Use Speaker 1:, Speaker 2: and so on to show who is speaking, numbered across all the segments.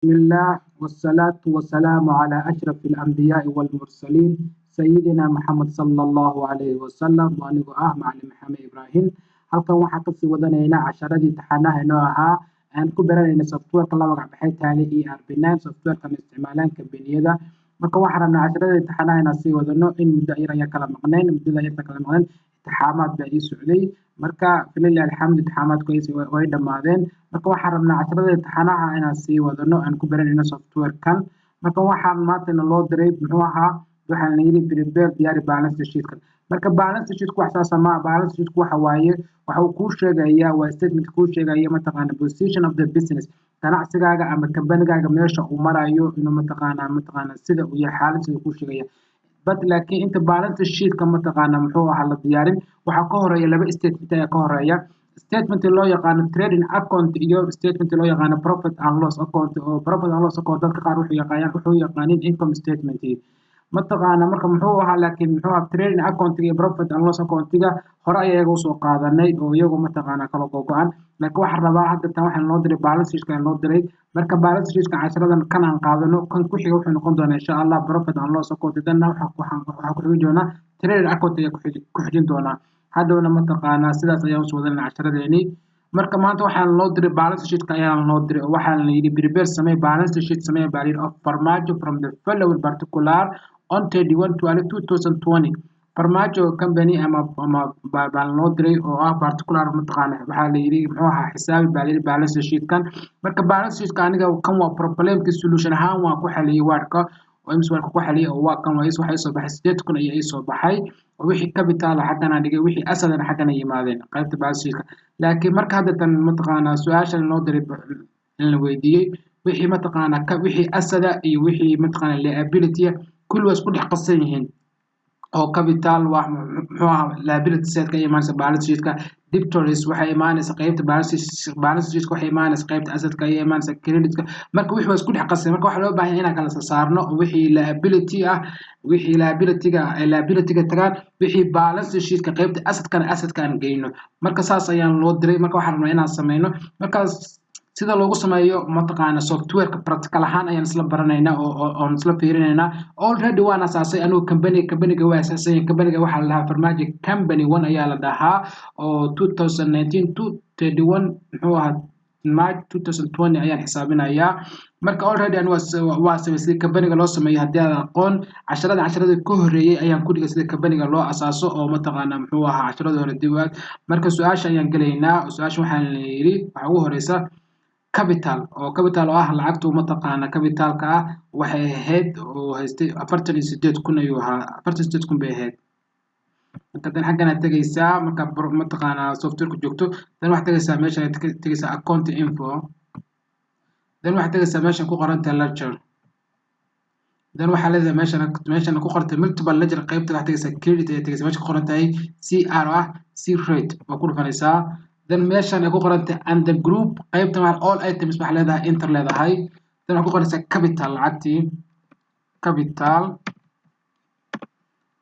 Speaker 1: بسم الله والصلاة والسلام على أشرف الأنبياء والمرسلين سيدنا محمد صلى الله عليه وسلم. Anigoo ah Macalin Maxamed Ibraahim, halkan waxaan kasii wadanaynaa casharadii taxanaha inoo ahaa aan ku baranayna softwareka la magac baxay Tally ERP 9, softwarekan isticmaalaan kambaniyada. Marka waxaan rabnaa casharadii taxanaha inaan sii wadano. In muddo yar ayaa kala maqnayn, muddada yarta kala maqnayn imtixaamaad baa ii socday. Marka falilahi alxamdu, imtixaamaadku way dhammaadeen. Marka waxaan rabnaa casharada imtixaanaha inaan sii wadano aan ku baranayno softwarekan. Marka waxaan maanta loo diray muxuu ahaa? Waxaan la yidhi prepare, diyaari balance sheetkan. Marka balance sheetku wax saasa ma balance sheetku waxa waaye, waxa uu kuu sheegayaa waa statement kuu sheegaya, mataqaana, position of the business, ganacsigaaga ama kambanigaaga meesha uu marayo, inuu mataqaana sida uu yahay xaalad sida kuu sheegaya. But laakiin inta balance sheetka, mataqaana, muxuu ahaa, la diyaarin, waxaa ka horeeya laba statement ayaa ka horeeya: statement loo yaqaano trading account iyo statement loo yaqaano profit and loss account, oo profit and loss account dadka qaar wuxuu yaqaanin income statement, mataqaana. Marka muxuu ahaa, laakiin muxuu ahaa, trading account iyo profit and loss accountiga hore ayaa iyaga usoo qaadanay oo iyagu, mataqaana, kala gogo-an. Laakiin waxaan rabaa hadda tan waxaan loo diray balance sheetka loo diray. Marka balance sheetka casharadan kan aan qaadano, kan ku xiga wuxuu noqon doonaa insha Allah profit and loss account. Danna waxaa ku xigi doonaa trading account ayaa ku xijin doonaa hadhowna, mataqaanaa. Sidaas ayaan usoo wadanayna casharadeeni. Marka maanta waxaan loo diray balance sheetka ayaan loo diray, oo waxaan la yidhi prepare, samee balance sheet, samee baa la yidhi, of Farmaajo from the following particular on 31/12/2020. Farmaajo company ama baa loo diray oo ah particular, mataqaana. Waxaa la yidhi, muxuu ahaa, xisaabi baa la yidhi balance sheetkan. Marka balance sheetka aniga kan waa problemki solution ahaan waan ku xaliyey Wordka oo MS Wordka ku xaliyey, oo waa kan waa waxa soo baxay 8,000 ayaa ii soo baxay, oo wixii capital xaggan aan dhigay, wixii asset xaggan ay yimaadeen qaybta balance sheetka. Laakiin marka hadda tan, mataqaanaa, su-aashan loo diray in la weydiiyey wixii, mataqaanaa, wixii asset iyo wixii, mataqaanaa, liability kulli waa isku dhex qasan yihiin, oo capital waa muxuu ahaa, liability side ka imaanaysa balance sheetka, debtors waxay imaanaysa qaybta balance sheetka, waxay imaanaysa qaybta assetka ayay imaanaysa, creditka. Marka wixii waa isku dhex qasay. Marka waxaa loo baahan yahay inaan kala saarno wixii liability ah, wixii liability-ga ay liability-ga tagaan, wixii balance sheetka qaybta assetkana assetka aan geyno. Marka saas ayaan loo diray. Marka waxaan rabnaa inaan sameyno. Markaas sida loogu sameeyo, mataqaana, softwareka practical ahaan ayaan isla baranaynaa oo oon isla fiirinaynaa. Already waan asaasay anigu company. Companyga waa asaasay. Companyga waxaa la dhahaa Farmaajo Company One ayaa la dhahaa, oo 2019 2 31, muxuu ahaa, March 2020 ayaan xisaabinayaa. Marka already anigu waa samey sida companyga loo sameeyo. Haddii aad aqoon, casharada ka horreeyay ayaan ku dhigay sida companyga loo asaaso, oo, mataqaana, muxuu ahaa, casharada hore dib aad. Marka su-aasha ayaan gelaynaa. Su-aasha waxaan la yidhi waxaa ugu horeysa capital, oo capital oo ah lacagtu, mataqaana, capitalka ah waxay ahayd oo haystay 48,000 ayuu ahaa, 48,000 bay ahayd. Marka dan xaggan aad tegaysaa, marka mataqaana softwareka joogto, dan waxaad tegaysaa meesha aad tegaysaa account info, dan waxaad tegaysaa meeshan ku qoran tahay ledger, dan waxaa leedahay meeshan ku qorantay multiple ledger. Qaybta waxaad tegaysaa credit ayaad tegaysaa, meesha ku qoran tahay CR ah, C rate waa ku dhufanaysaa. Then meeshan ay ku qoran tahay under group, qaybta waxaa all items waxaa leedahay enter leedahay. Then waxaad ku qoraysaa capital, lacagtii capital,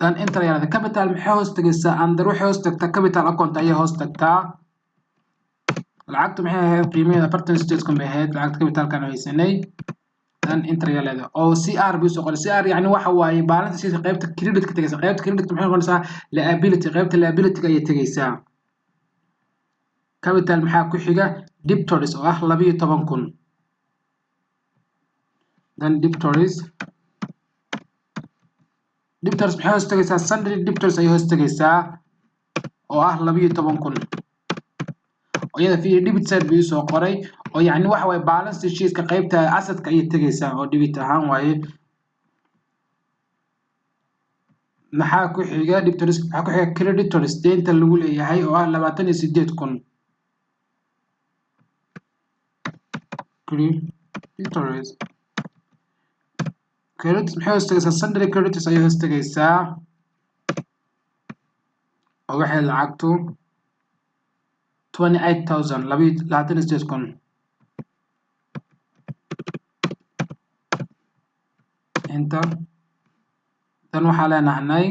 Speaker 1: then enter ayaa leedahay. Capital maxay hoos tegaysaa? Under waxay hoos tagtaa capital account ayay hoos tagtaa. Lacagtu maxay ahayd qiimaheeda? 48,000 bay ahayd lacagta capitalkan haysanay. Then enter ayaa leedahay, oo CR buu soo qoray. CR yani waxa waaye balance sheet qaybta credit ka tegaysa. Qaybta credit maxay noqonaysaa? Liability, qaybta liability ayay tegaysaa. Capital maxaa ku xiga? Debtors oo ah 12,000. Then debtors maxay hoos tegaysaa? Sundry debtors ayay hoos tegaysaa, oo ah 12,000. Iyada fiiri, debit side buu soo qoray, oo yacni waxa waaye balance sheetka qaybta assetka ayay tegaysaa, oo debit ahaan waaye. Maxaa ku xiga debtors? Maxaa ku xiga? Creditors, deynta lagu leeyahay, oo ah 28,000. Creditors maxay hoos tegaysaa? Sundry creditors ayay hoos tegaysaa, oo waxay lacagtu 28,000, 28,000. Enter. Tan waxaa leenahnay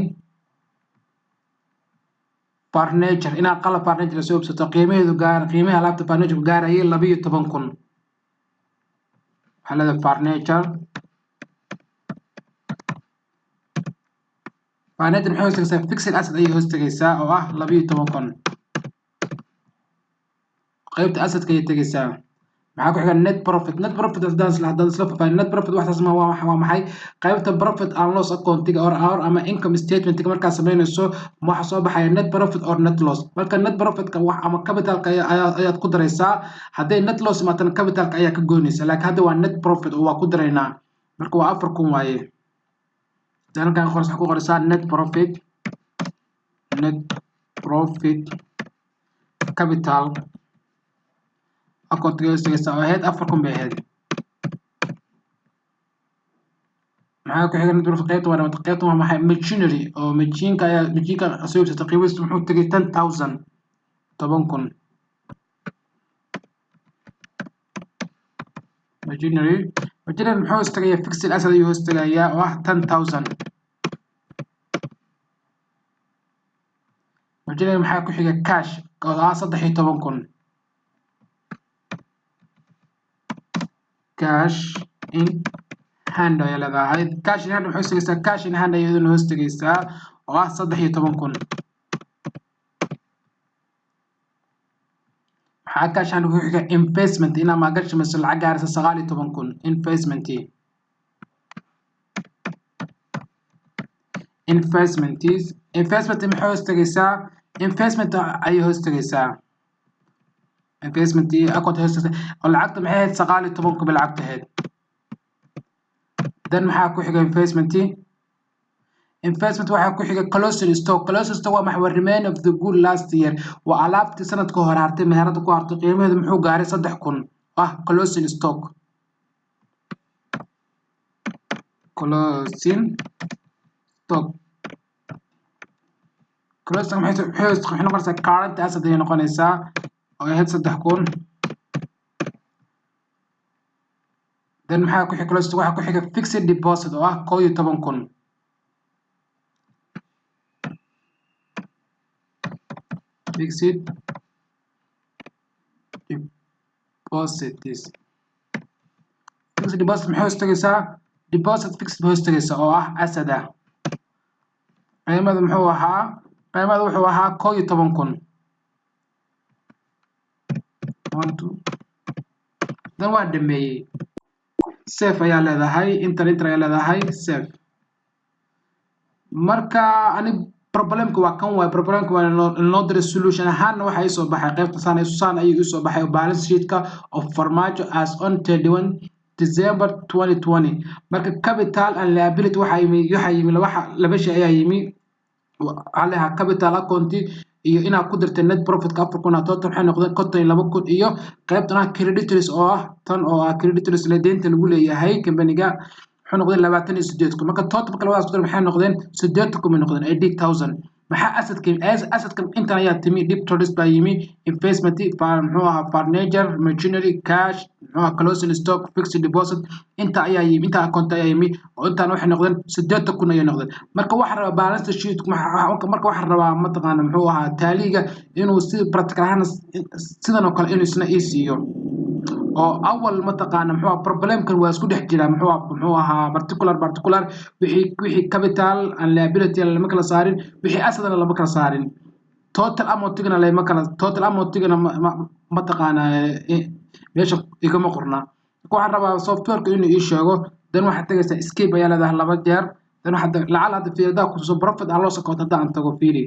Speaker 1: furniture, inaad qalab furniture soo iibsato, qiimaheedu gaar, qiimaha alaabta furniture gaarayay 12,000. Waxaa leedahay furniture. Furniture maxay hoos tegaysaa? Fixed asset ayay hoos tegaysaa, oo ah 12,000. Qaybta assetka ayay tegaysaa. Maxaa ku xiga? Net profit. Net profit haddaan isla faahfaahin, net profit waxtaas ma waa maxay? Qaybta profit and loss accountiga or ama income statementiga markaad samaynayso, waxa soo baxaya net profit or net loss. Marka net profitka wax ama capitalka ayaad ku daraysaa. Hadday net loss imaatana, capitalka ayaa ka goynaysa. Laakiin hadda waa net profit oo waa ku daraynaa. Marka waa 4,000 waaye. Halkan waxaa ku qoraysaa net profit. Net profit capital accountiga hoos tegaysaa, oo ahayd 4,000 bay ahayd. Maxaa ku xiga? Net profit qaybta waa dhamatay. Qaybta waa maxay? Machinery, oo machiinka ayaa, machiinka soo iibsatay, qiimihiisu muxuu tegay? 10,000, 10,000. Machinery, machinery muxuu hoos tagayaa? Fixed asset ayuu hoos tagayaa, oo ah 10,000. Machinery maxaa ku xiga? Cash, oo ah 13,000. Cash in hand ayaa leedahay. Cash in hand maxay hoos tegaysaa? Cash in hand iyaduna hoos tegaysaa, oo ah 13,000. Maxaa cash hand ku xiga? Investment, inaa maalgashi samayso lacag gaaraysa 19,000. Investment, investment, investment maxay hoos tegaysaa? Investment ayay hoos tegaysaa. Investment account hoos tegaysaa, oo lacagta maxay ahayd? 19,000 bay lacagta ahayd. Then maxaa ku xiga? Investment, investment waxaa ku xiga closing stock. Closing stock waa maxay? Waa remain of the good last year, waa alaabtii sanadka hore hartay, meherada ku hartay. Qiimaheedu muxuu gaaray? 3,000, ah closing stock. Closing stock, closing maxay noqonaysaa? Current asset ayay noqonaysaa, oo ahayd 3,000. Then maxaa ku xiga closing? Waxaa ku xiga fixed deposit, oo ah 11,000. Fixed deposits, fixed deposit maxay hoos tegaysaa? Deposit fixed bay hoos tegaysaa, oo ah asset ah. Qiimada muxuu ahaa? Qiimada wuxuu ahaa 11,000. One, two. Dan waa dhameeyey. Save ayaa leedahay, enter, enter ayaa leedahay, save. Marka ani problemka waa kan waay. Problemka waa inoo diray. Solution ahaanna waxaa iisoo baxay qaybta saan saan ayuu iisoo baxay, balance sheetka of Farmaajo as on 31 December 2020. Marka capital and liability waxaa yimi laba shay ayaa yimi. Waxaa leeyahay capital account iyo inaad ku dirtay net profitka 4,000 oo total waxay noqdeen 52,000, iyo qaybtan ah creditors, oo ah tan oo ah creditors, la deynta lagu leeyahay company-ga, wuxuu noqday 28,000. Marka total marka labadaas ku dar, maxay noqdeen? 80,000 bay noqdeen, 80,000. Maxaa assetka? Assetka intan ayaa timi. Debtors baa yimi, investment, muxuu ahaa, furniture, machinery, cash, muxuu ahaa, closing stock, fixed deposit, inta ayaa yimi, inta account ayaa yimi, oo intaan waxay noqdeen 80,000 ayay noqdeen. Marka waxaa rabaa balance sheet. Marka waxaa rabaa, mataqaana, muxuu ahaa, Tally-ga inuu si practical ahaan sidan oo kale inuu isna ii siiyo, oo awal, mataqaana, muxuu ahaa, problemkan waa isku dhex jira. Muxuu ahaa particular wixii capital and liability lama kala saarin, wixii assetna lama kala saarin, total amountigana lama kala, total amountigana mataqaana meesha igama qorna. Marka waxaan rabaa softwareka inuu ii sheego. Dan waxaad tagaysaa escape ayaa leedahay laba jeer. Dan waxaad lacal hadda fiirdaa kutuso profit and loss account. Hadda aan tago, fiiri,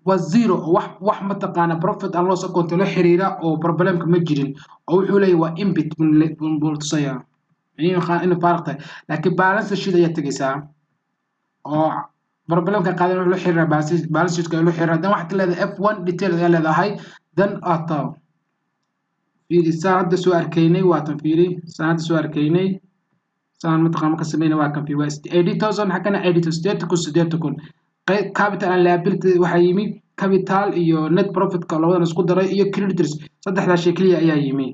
Speaker 1: waa zero. Wax, mataqaana, profit and loss account la xiriira oo problemka ma jirin, oo wuxuu leeyahay waa empty buu tusayaa, inuu faariq tahay. Laakiin balance sheet ayaa tegaysaa, oo problemka qaadan wuxuu la xiriira balance sheetka la xiriira. Dan waxaad leedahay F1 detail ayaa leedahay. Dan aad fiiri, saan hadda soo arkaynay, waa tan. Fiiri, saan hadda soo arkaynay, saan, mataqaan, marka sameynay, waa kan. Fiiri, waa 80,000, xaggana 82, 80,000, 80,000. Capital and liability waxaa yimi capital iyo net profitka labadan isku daray iyo creditors, saddexdaa shay keliya ayaa yimi.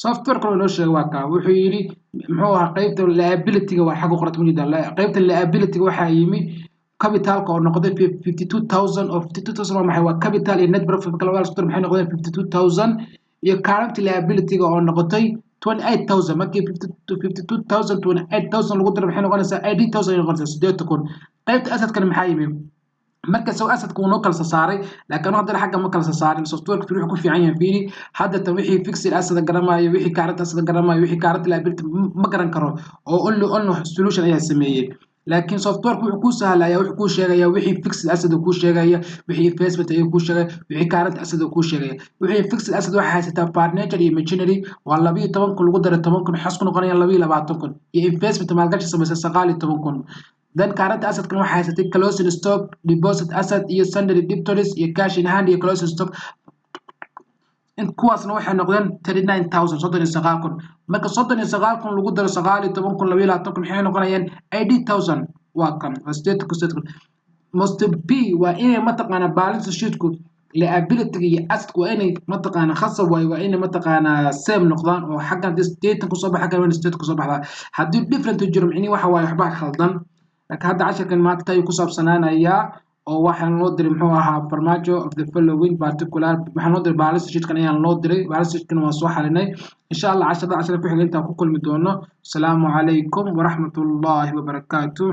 Speaker 1: Software kaloo inoo sheegay waa kaa. Wuxuu yidhi, muxuu ahaa, qaybta liability-ga waa xagga qorata mujida. Qaybta liability-ga waxaa yimi capitalka oo noqday 52,000, oo 52,000 waa maxay? Waa capital iyo net profit marka labada isku dar, maxay noqdeen? 52,000. Iyo current liability-ga oo noqotay 28,000. Markii 52,000 28,000 lagu daro, maxay noqonaysaa? 80,000 ay noqonaysaa, 80,000. Qaybta assetkana maxaa yimi? Marka isago assetka uu noo kala saaray, laakiin haddana xagga ma kala saarin. Softwareka wuxuu ku fiican yahay, fiiri hadda tan, wixii fixed asset garamayo, wixii current asset garamayo, wixii current liability ma garan karo, oo only solution ayaa sameeyey. Laakiin softwareka wuxuu kuu sahlaya, wuxuu kuu sheegaya wixii fixed asset uu kuu sheegaya, wixii investment ayuu kuu sheegaya, wixii current asset uu kuu sheegaya. Wixii fixed asset waxay haysataa furniture iyo machinery, waa 12,000 lagu daray 10,000, waxaas ku noqonaya 22,000, iyo investment, maalgashi samaysa, 19,000. Then current asset kan waxay haysatay closing stock, deposit asset iyo sundry debtors iyo cash in hand iyo closing stock. Kuwaasna waxay noqdeen 39,000, 39,000. Marka 39,000 lagu daro 19,000, 22,000, maxay noqonayaan? 80,000. Waa kan, waa 80,000, 80,000. Must be waa inay mataqaana balance sheetku liability iyo asset waa inay mataqaana khasab waayo, waa inay mataqaana same noqdaan, oo xaggan haddii 80 kusoo baxa kan waa 80 kusoo baxdaa. Haddii different jiro, micnihi waxa waaye waxbaa khaldan. Laakiin hadda casharkan maanta ayuu ku saabsanaanayaa, oo waxaan loo diray muxuu ahaa? Farmaajo of the following particular waxaan loo diray balance sheetkan ayaan loo diray. Balance sheetkan waan soo xalinay. Insha Allah casharada cashara ku xiga intaan ku kulmi doono. Asalaamu calaykum waraxmatullaahi wabarakaatuh.